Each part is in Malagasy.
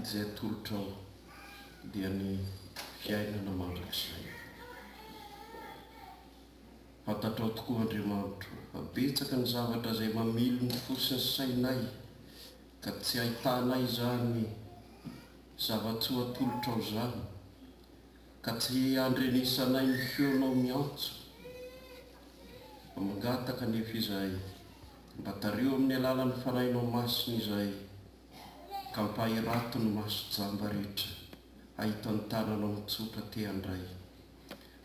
sarobidy izay atolotrao dia ny fiainana mandrakizay. Fantatrao tokoa Andriamanitro fa betsaka ny zavatra izay mamily ny fo sy ny sainay ka tsy ahitanay izany zava-tsoa atolotrao izany ka tsy andrenesanay ny feonao miantso. Fa mangataka anefa izahay mba tariho amin'ny alalan'ny Fanahinao Masina izahay ka ampahirato ny maso jamba rehetra hahita ny tananao mitsotra te handray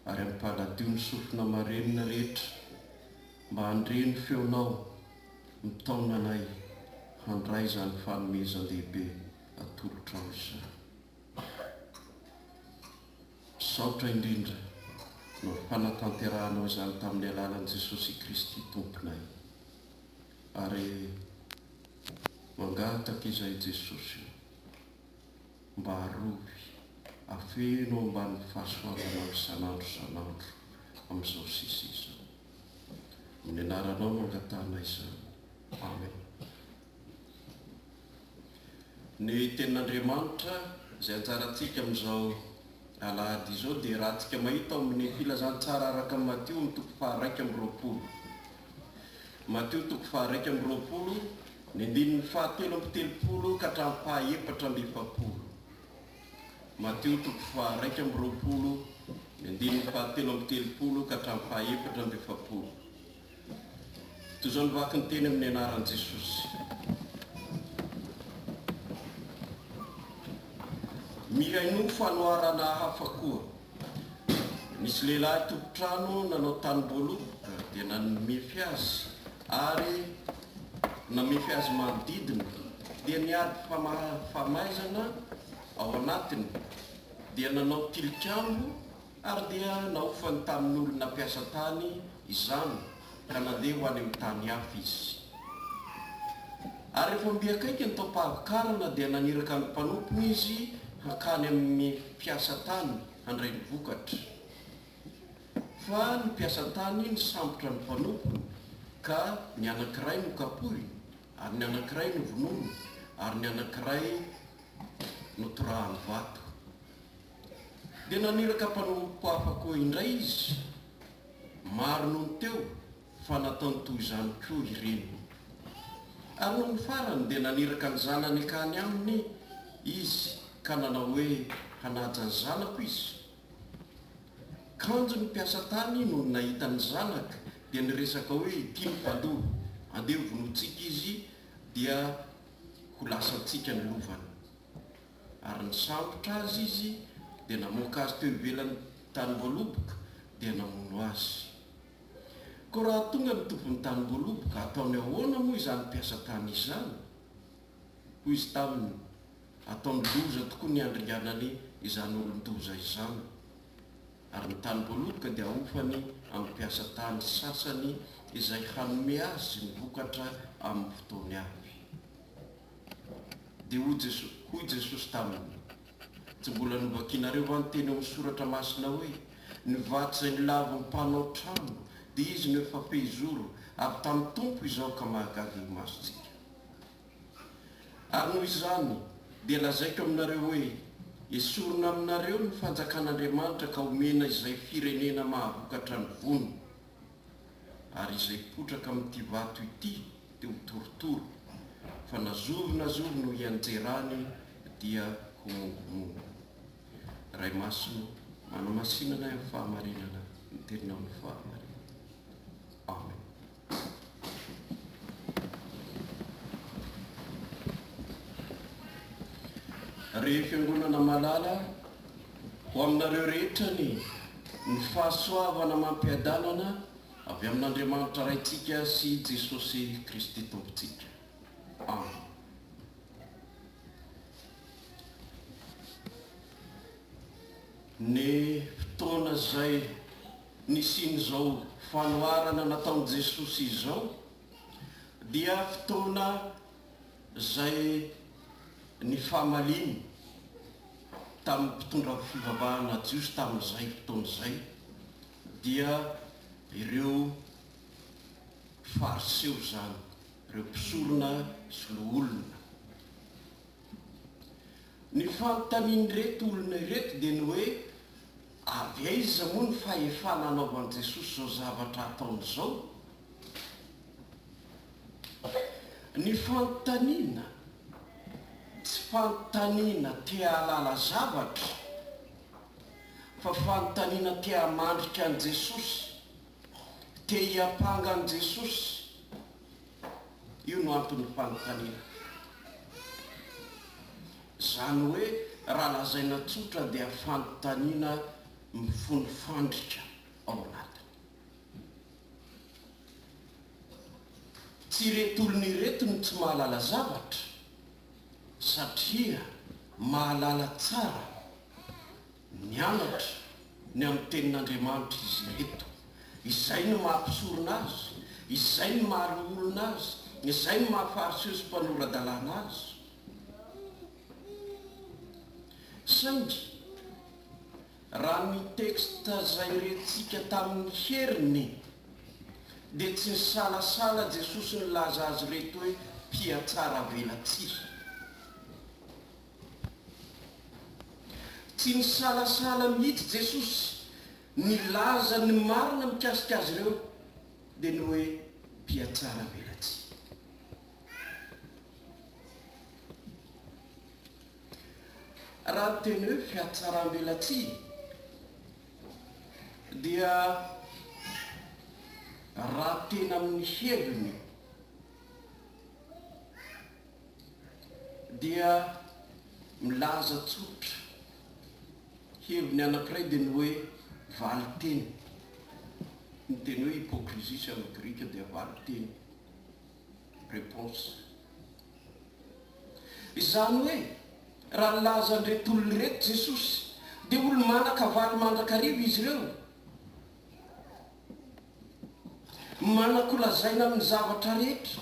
ary ampahaladio ny sofina marenina rehetra mba handre ny feonao mitaona anay handray izany fanomezan-dehibe atolotrao izany. Misaotra indrindra noho ny fanatanterahanao izany tamin'ny alalan'i Jesosy Kristy Tomponay. Ary mangataka izahay Jesosy o, mba arovy, afeno ao ambanin'ny fahasoavanao isan'andro isan'andro amin'izao sisa izao. Amin'ny anaranao no angatahanay izany. Amen. Ny Tenin'Andriamanitra izay anjarantsika amin'izao alahady izao dia rahantsika mahita ao amin'ny Filazantsara araka an'i Matio amin'ny toko faha-21. Matio toko faha-21, ny andininy faha-33 ka hatramin'ny faha-44. Matio toko faha-21, ny andininy faha-33 ka hatramin'ny faha-44. Toy izao ny vaky ny teny amin'ny anaran'i Jesosy. Mihainoa fanoharana hafa koa. Nisy lehilahy tompon-trano nanao tanim-boaloboka dia nanomefy azy ary namefy azy manodidina dia niady famaizana ao anatiny dia nanao tilikambo Ary dia nahofany tamin' olona mpiasa tany izany, ka nandeha ho any amin' ny tany hafa izy. Ary rehefa mby akaiky ny taom-pahavokarana, dia naniraka ny mpanompony izy hankany amin' ny mpiasa tany handray ny vokatra. Fa ny mpiasa tany nisambotra ny mpanompony, ka ny anankiray nokapohiny, ary ny anankiray novonoiny, ary ny anankiray notorahany vato. Dia naniraka mpanompo hafa koa indray izy, maro noho ny teo, fa nataony toy izany koa ireny. Ary nony farany dia naniraka ny zanany hankany aminy izy ka nanao hoe, Hanaja ny zanako izy. Kanjo ny mpiasa tany nony nahita ny zanaka dia niresaka hoe, Ity ny mpandova, andeha hovonointsika izy dia ho lasantsika ny lovany. Ary nisambotra azy izy, dia namoaka azy teo ivelan'ny tanim-boaloboka, dia namono azy. Koa raha tonga ny tompon'ny tanim-boaloboka, hataony ahoana moa izany mpiasa tany izany? Hoy izy taminy, Hataony loza tokoa ny handringanany izany olon-doza izany. Ary ny tanim-boaloboka dia hahofany amin'ny mpiasa tany sasany izay hanome azy ny vokatra amin'ny fotoany avy. Dia hoy Jeso, hoy Jesosy taminy, Tsy mbola novakinareo va ny teny ao amin'ny Soratra Masina hoe, Ny vato izay nolavin'ny mpanao trano, dia izy no efa fehizoro, avy tamin'ny Tompo izao ka mahagaga imasontsika. Ary noho izany, dia lazaiko aminareo hoe, Esorina aminareo ny fanjakan'Andriamanitra ka homena izay firenena mahavokatra ny voany. Ary izay potraka amin'ity vato ity dia ho torotoro, fa na zovy na zovy no hianjerany dia ho mongomongo. Ray Masina ô, manamasina anay amin'ny fahamarinana, ny Teninao no fahamarinana. Amen. Ry Fiangonana malala, ho aminareo rehetra anie ny fahasoavana amam-piadanana avy amin'Andriamanitra Raintsika sy Jesosy Kristy Tompontsika. Amen. Ny fotoana izay nisian'izao fanoharana nataon'i Jesosy izao dia fotoana izay nifamaliany tamin'ny mpitondra fivavahana jiosy tamin'izay fotoana izay dia ireo Fariseo izany, ireo mpisorona sy loholona. Ny fanontanian'ireto olona ireto dia ny hoe, Avy aiza moa ny fahefana anaovan'i Jesosy izao zavatra ataony izao? Ny fanontaniana tsy fanontaniana te hahalala zavatra fa fanontaniana te hamandrika an'i Jesosy, te hiampanga an'i Jesosy. Io no anton'ny fanontaniana. Izany hoe raha lazaina tsotra dia fanontaniana mifono fandrika ao anatiny. Tsy ireto olona ireto no tsy mahalala zavatra satria mahalala tsara Nianatra ny amin'ny Tenin'Andriamanitra izy ireto. Izay no maha mpisorona azy, izay no maha loholona azy, izay no maha Fariseo sy mpanora-dalàna azy. Saingy, raha ny teksta izay rentsika tamin'ny heriny, dia tsy nisalasala Jesosy nilaza azy ireto hoe mpihatsaravelatsihy. Tsy nisalasala mihitsy Jesosy nilaza ny marina mikasika azy ireo, dia ny hoe mpihatsaravelatsihy. Raha ny teny hoe fihatsaram-belatsihy dia raha tena amin'ny heviny, dia milaza tsotra heviny anankiray dia ny hoe valin-teny. Ny teny hoe hypocrisie amin'ny grika dia valin-teny, réponse. Izany hoe raha nilaza an'ireto olona ireto Jesosy dia olo-manan-kavaly mandrakariva izy ireo. Manan-kolazaina amin'ny zavatra rehetra.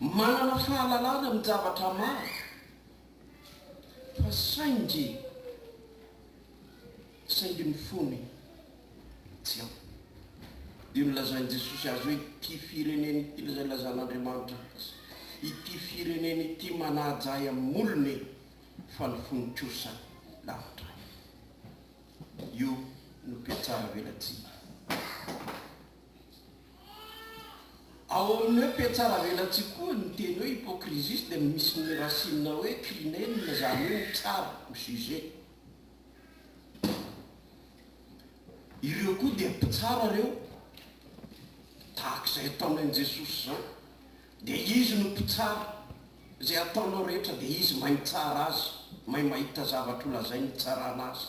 Manana fahalalana amin-javatra maro, fa saingy, saingy ny fony tsy ao. Dia nolazain'i Jesosy azy hoe, Ity firenena ity, ilay ilazan'Andriamanitra azy, ity firenena ity manaja Ahy amin'ny molony, fa ny fony kosa lavitra Ahy. Io no mpihatsaravelatsihy. Ao amin'ny hoe mpihatsaravelatsihy koa ny teny hoe hypocrisie dia misy ny racine hoe krinein izany hoe mitsara, mi-juger. Ireo koa dia mpitsara ireo, tahaka izay ataon'i an'i Jesosy izao. Dia Izy no mpitsara, izay ataonao rehetra dia Izy mahay mitsara azy, mahay mahita zavatra ho lazainy hitsarana azy.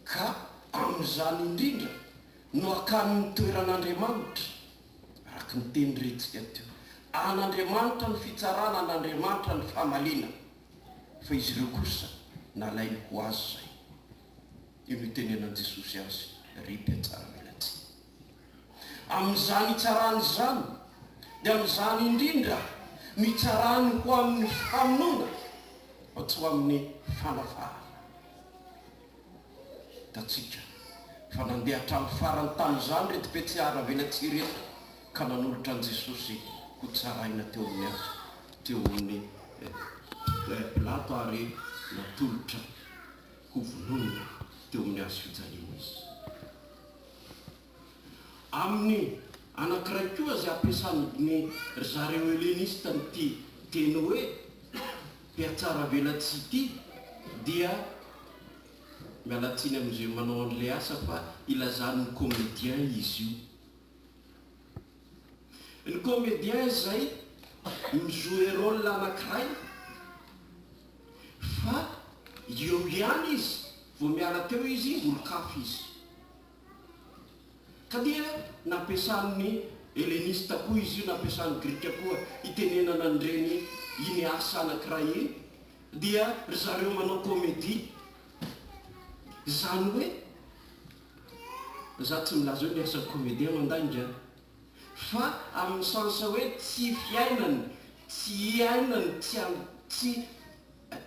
Ka amin'izany indrindra no hakany ny toeran'Andriamanitra, araka ny teny rentsika teo. An'Andriamanitra ny fitsarana, an'Andriamanitra ny famaliana, fa izy ireo kosa nalainy ho azy izay. Io no itenenan'i Jesosy azy, Ry mpihatsaravelatsihy. Amin'izany itsarany izany, dia amin'izany indrindra no itsarany ho amin'ny famonoana fa tsy ho amin'ny fanafahana. Hitantsika fa nandeha hatramin'ny farany tamin'izany ireto mpihatsaravelatsihy ireto ka nanolotra an'i Jesosy hotsaraina teo amin'ny hazo, teo amin'i Pilato ary natolotra ho vonoina teo amin'ny hazo fijaliana izy. Amin'ny anankiray koa izay ampiasan'ny ry zareo Helenista an'ity teny hoe mpihatsaravelatsihy ity dia, miala tsiny amin'izay manao an'ilay asa fa ilazany ny comédien izy io. Ny comédien izay mi-jouer rôle anankiray fa eo ihany izy, vao miala teo izy olon-kafa izy. Ka dia nampiasan'ny Helenista koa izy io, nampiasan'ny Grika koa hitenenana an'ireny iny asa anankiray iny, dia ry zareo manao comédie. Izany hoe, za tsy milaza hoe ny asan'ny comédien mandainga fa amin'ny sens hoe tsy fiainany, tsy iainany, tsy tsy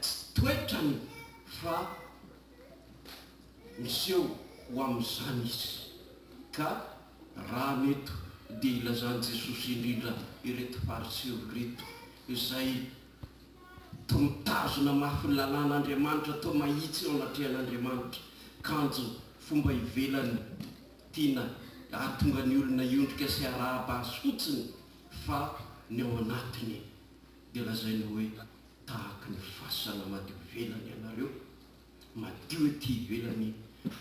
tsy toetrany fa miseho ho amin'izany izy ka raha ny eto Dia ilazan'i Jesosy indrindra ireto Fariseo ireto izay toa mitazona mafy ny lalàn'Andriamanitra, toa mahitsy eo anatrehan'Andriamanitra, kanjo fomba ivelany tiana hahatonga ny olona hiondrika sy hiarahaba azy fotsiny fa ny ao anatiny dia lazainy hoe tahaky ny fasana madio ivelany ianareo, madio ety ivelany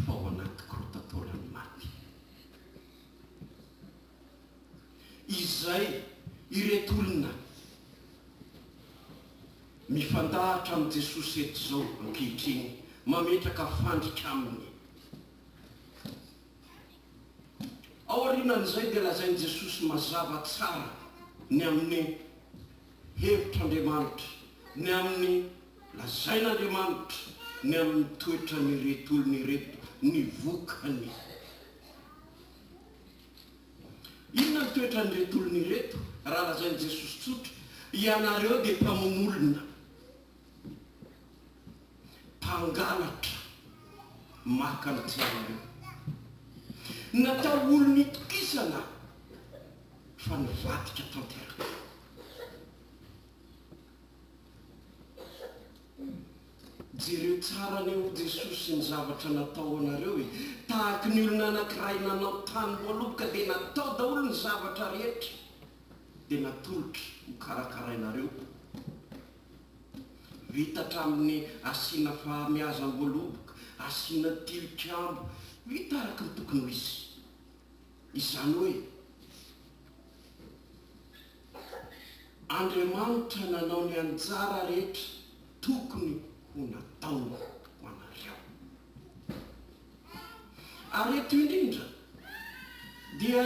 fa ao anaty korotan-taolan'ny maty. Izay ireto olona mifandahatra amin'i Jesosy eto izao ankehitriny, mametraka fandrika aminy. Aorianan'izay dia lazain'i Jesosy mazava tsara ny amin'ny hevitr'Andriamanitra, ny amin'ny lazain'Andriamanitra, ny amin'ny toetran'ireto olona ireto, ny vokany. Inona ny toetran'ireto olona ireto raha lazain'i Jesosy tsotra, Ianareo dia mpamono olona, mpangalatra, maka ny tsy anareo. Natao olon'itokisana fa nivadika tanteraka. Jereo tsara anie hoy Jesosy ny zavatra natao anareo e! Tahaky ny olona anakiray nanao tanim-boaloboka dia natao daholo ny zavatra rehetra dia natolotra ho karakarainareo. Vita hatramin'ny asiana fahamiazam-boaloboka, asiana tilikambo, vita araka ny tokony ho izy. Izany hoe. Andriamanitra nanao ny anjara rehetra tokony ho nataony ho anareo. Ary eto indrindra dia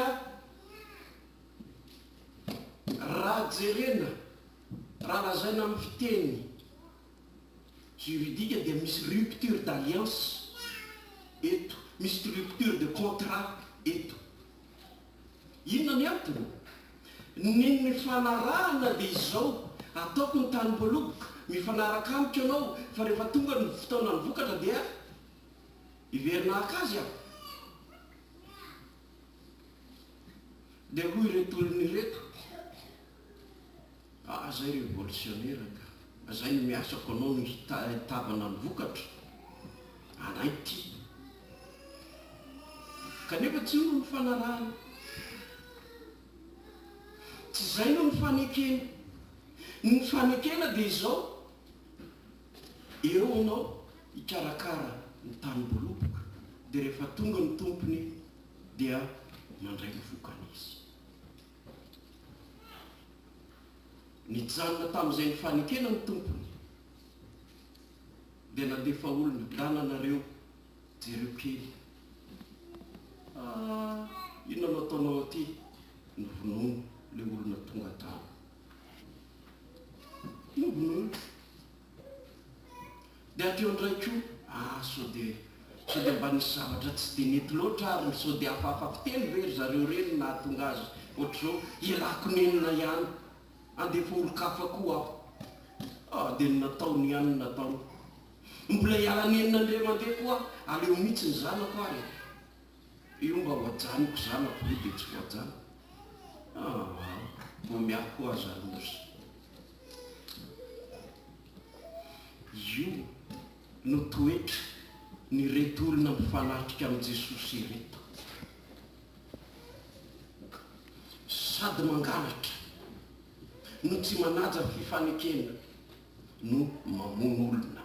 raha jerena, raha lazaina amin'ny fiteny juridique dia misy rupture d'alliance eto, misy rupture de contrat eto. Inona ny antony? Ny nifanarahana dia izao, ataoko ny tanim-boaloboka, mifanaraka amiko ianao fa rehefa tonga ny fotoanan'ny vokatra dia hiverina haka azy aho. Dia hoy ireto olona ireto, Ah, zay revolsionera ka. Zay no miasako anao no hitavana ny vokatra. Anay ty. Kanefa tsy io no nifanarahana. Tsy izay no nifanekena. Ny nifanekena dia izao, eo ianao hikarakara ny tanim-boaloboka, dia rehefa tonga ny tompony dia mandray ny vokany izy. Nijanona tamin'izay nifanekena ny tompony, dia nandefa olona, Ndana nareo, jereo kely. Ah, inona no ataonao aty? Novonoina ilay olona tonga tany. Novonoina. Dia hatreo indray koa, ah, sao dia, sao dia mba nisy zavatra tsy dia nety loatra ary, sao dia hafahafa fiteny ve ry zareo ireny no nahatonga azy ohatr'izao, ialako nenina ihany, handefa olon-kafa koa aho. Ah, dia ny nataony ihany no nataony. Mbola hiala nenina indray mandeha koa aho, aleo mihitsy ny zanako ary e. Io mba ho ajanoko zanako ve dia tsy ho ajanoko? Ah, vao miahy koa aza loza. Io no toetra n'ireto olona mifanatrika amin'i Jesosy ireto. Sady mangalatra no tsy manaja fifanekena no mamono olona.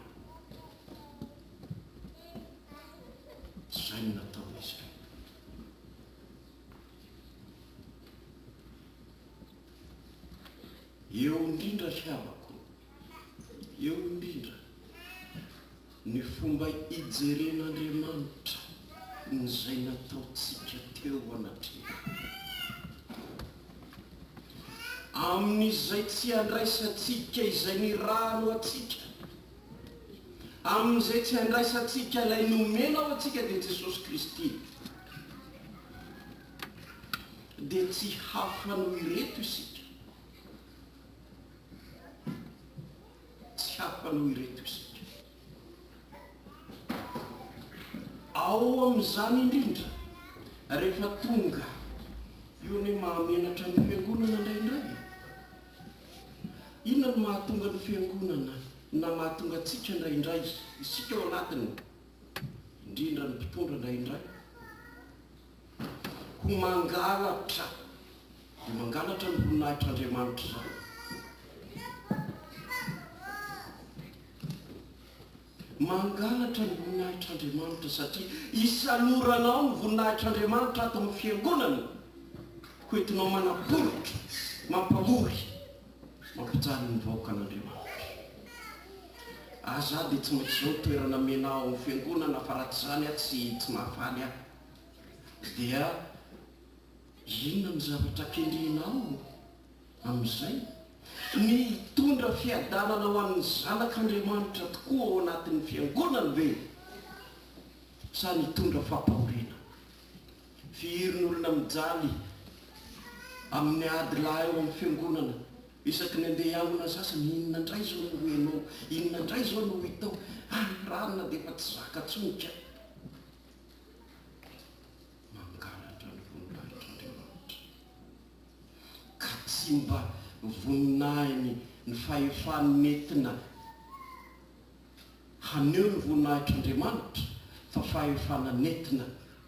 Izay no nataon'izy ireo. Eo indrindra ry havako, eo indrindra ny fomba ijeren'Andriamanitra ny izay nataontsika teo anatrehany. Amin'izay tsy andraisantsika izay nirahany ho antsika, amin'izay tsy andraisantsika ilay nomena ho antsika dia Jesosy Kristy. Dia tsy hafa noho ireto isika. Tsy hafa noho ireto isika. Ao amin'izany indrindra, rehefa tonga. Io anie mahamenatra ny fiangonana indraindray e! Inona no mahatonga ny fiangonana na mahatonga antsika indraindray, isika ao anatiny, indrindra ny mpitondra indraindray, ho mangalatra, dia mangalatra ny voninahitr'Andriamanitra izany. Mangalatra ny voninahitr'Andriamanitra satria isaloranao ny voninahitr'Andriamanitra ato amin'ny fiangonana ho entinao manaporitra, mampahory, mampijaly ny vahoakan'Andriamanitra. Aza dia tsy maintsy izao ny toerana omena ao amin'ny fiangonana fa raha tsy izany aho tsy tsy mahafaly ahy. Dia inona no zavatra kendrenao? Amin'izay, ny hitondra fiadanana ho an'ny zanak'Andriamanitra tokoa ao anatin'ny Fiangonany ve sa ny hitondra fampahoriana? Firy ny olona mijaly amin'ny ady lahy ao amin'ny Fiangonana isaky ny andeha hiangona ny sasany, inona indray izao no ho heno ao, inona indray izao no ho hita ao, any ranona dia efa tsy zaka intsony ka. Mangalatra ny voninahitr'Andriamanitra. ka tsy mba voninahiny ny fahefany nentina haneho ny voninahitr'Andriamanitra fa fahefana nentina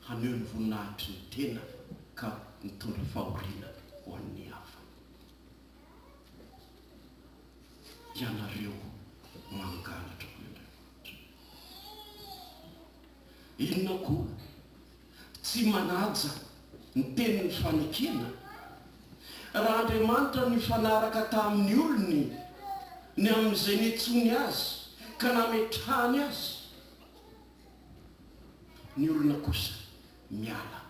haneho ny voninahitry ny tena ka nitondra fahoriana ho an'ny hafa. Ianareo mangalatra hoy Andriamanitra. Inona koa? Tsy manaja ny tenin'ny fanekena. Raha Andriamanitra nifanaraka tamin'ny olony ny amin'izay niantsoany azy ka nametrahany azy, ny olona kosa miala.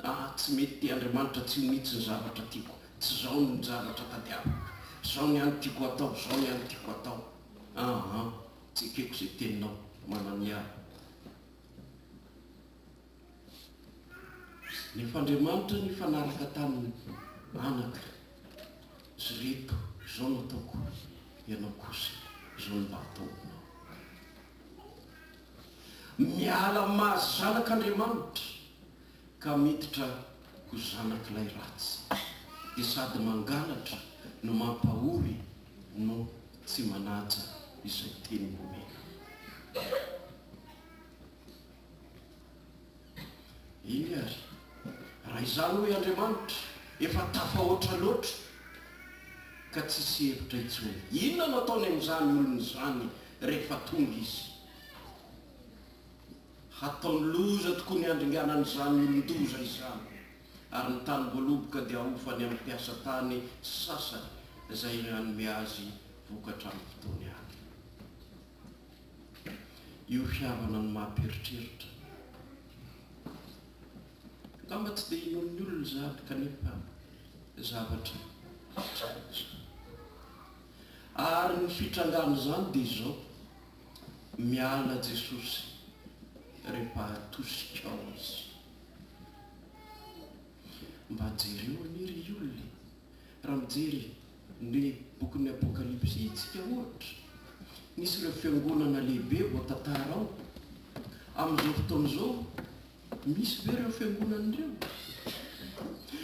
Ah, tsy mety ity Andriamanitra, tsy io mihitsy ny zavatra tiako, tsy izao ny zavatra tadiaviko, izao ny hany tiako hatao, izao ny hany tiako hatao. Ah, tsy ekeko izay teninao, manan'ny ahy. Nefa Andriamanitra nifanaraka taminy, Anaka, ireto, izao no ataoko, ianao kosa, izao no mba ataonao. Miala amin'ny maha zanak'Andriamanitra ka miditra ho zanak'ilay ratsy, dia sady mangalatra no mampahory no tsy manaja izay teny nomena. Eny àry, raha izany hoy Andriamanitra, efa tafahoatra loatra ka tsisy hevitra intsony. Inona no ataony amin'izany olona izany rehefa tonga izy? Hataony loza tokoa ny handringanana izany olon-doza izany, ary ny tanim-boaloboka dia hahofany amin'ny mpiasa tany sasany izay hanome azy vokatra amin'ny fotoany avy. Io fihavana no mampieritreritra. Angamba tsy dia inoan'ny olona izany kanefa zavatra mitranga izany. Ary ny fitrangan'izany dia izao, miala Jesosy rehefa atosika ao Izy. Mba jereo anie ry olona e! Raha mijery ny bokin'ny Apokalypsy isika ohatra, nisy ireo fiangonana lehibe voatantara ao. Amin'izao fotoana izao, misy ve ireo fiangonana ireo?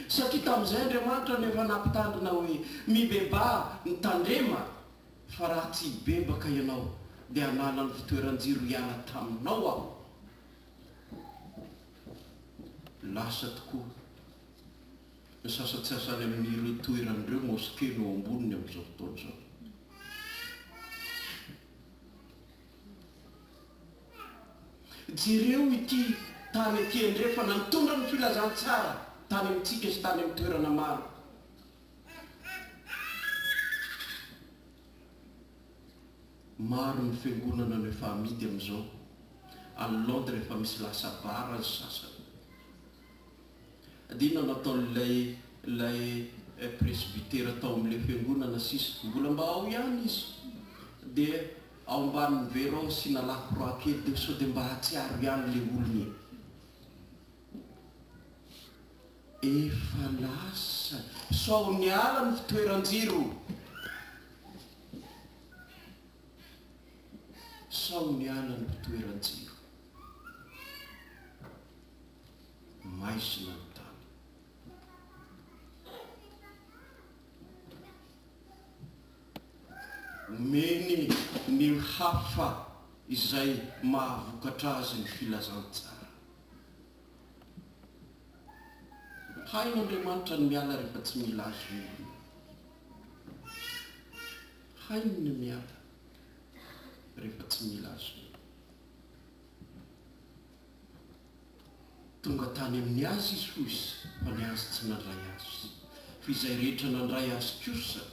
Satria tamin'izay Andriamanitra no efa nampitandrina hoe, Mibebaha, mitandrema, fa raha tsy hibebaka ianao, dia hanala ny fitoeran-jiro hiala taminao Aho. Lasa tokoa. Ny sasantsasany amin'ireo toerana ireo moske no ao amboniny amin'izao fotoana izao. Jereo ity tany aty andrefana nitondra ny filazantsara tany amintsika sy tany amin'ny toerana maro. Maro ny fiangonana no efa amidy amin'izao. Any Londres efa misy lasa bar ny sasany. Dia inona no ataon'ilay ilay presbytera tao amin'ilay fiangonana sisa? Mbola mba ao ihany izy. Dia ao ambanin'ny vera ao asiana lakroa kely dia sao dia mba hahatsiaro ihany ilay olona e. Efa lasa. Sao niala ny fitoeran-jiro. Sao niala ny fitoeran-jiro. Maizina ny tany. Omeny ny hafa izay mahavokatra azy ny filazantsara. Hain'Andriamanitra ny miala rehefa tsy mila azy ny olona. Hainy ny miala rehefa tsy mila azy ny olona. Tonga tany amin'ny azy izy hoy izy, fa ny azy tsy nandray azy. Fa izay rehetra nandray azy kosa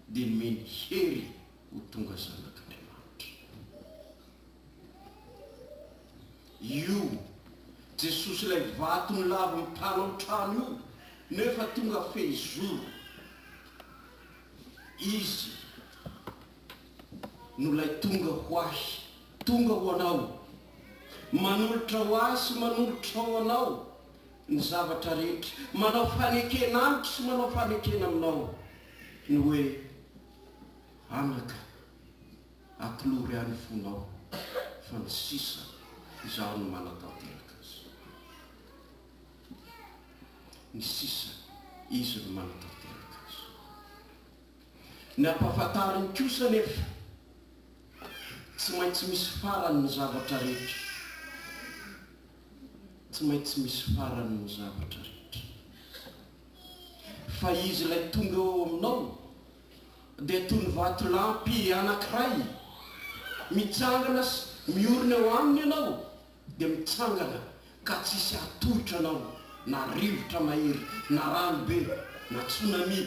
dia nomeny hery ho tonga zanak'Andriamanitra. Io Jesosy ilay vato nolavin'ny mpanao trano io no efa tonga fehizoro. Izy no ilay tonga ho ahy, tonga ho anao. Manolotra ho ahy sy manolotra ho anao ny zavatra rehetra. Manao fanekena amiko sy manao fanekena aminao ny hoe, Anaka, atolory ahy ny fonao, fa ny sisa izaho no manatanteraka azy. Ny sisa izy no manatanteraka azy. Ny ampahafantariny kosa anefa, tsy maintsy misy farany ny zavatra rehetra. Tsy maintsy misy farany ny zavatra rehetra. Fa izy ilay tonga eo aminao dia toy ny vatolampy anankiray mitsangana sy miorina eo aminy ianao dia mitsangana ka tsy hisy hahatohitra anao na rivotra mahery na rano be na tsunami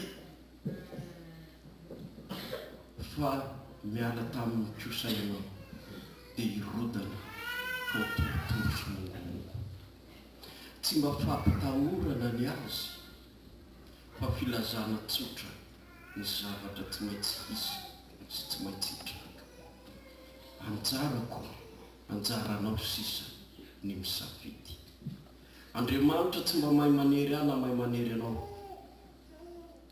fa miala taminy kosa ianao dia hirodana ka ho torotoro sy mongomongo. Tsy mba fampitahorana ny azy fa filazana tsotra ny zavatra tsy maintsy hisy sy tsy maintsy hitranga. Anjarako, anjaranao sisa ny misafidy. Andriamanitra tsy mba mahay manery ahy na mahay manery anao.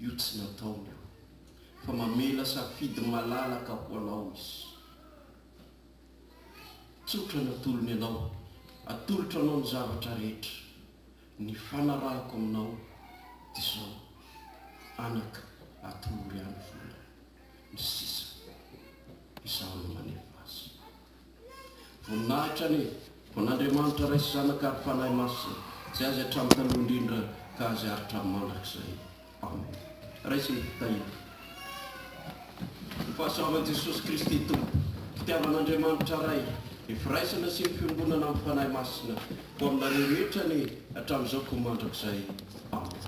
Io tsy nataony io. Fa mamela safidy malalaka ho anao Izy. Tsotra ny atolony anao. Atolotra anao ny zavatra rehetra. Ny fanarahako aminao dia izao, anaka, atolory ahy ny vola. Ny sisa, izaho no manefa azy. Voninahitra anie ho an'Andriamanitra Ray sy Zanaka ary Fanahy Masina, izay azy hatramin'ny taloha indrindra ka azy haharitra mandrakizay. Amen. Raiso ny fitahiana. Ny fahasoavan'i Jesosy Kristy Tompo, fitiavan'Andriamanitra Ray, ny firaisana sy ny fiombonana amin'ny Fanahy Masina ho aminareo rehetra anie hatramin'izao koa mandrakizay. Amen.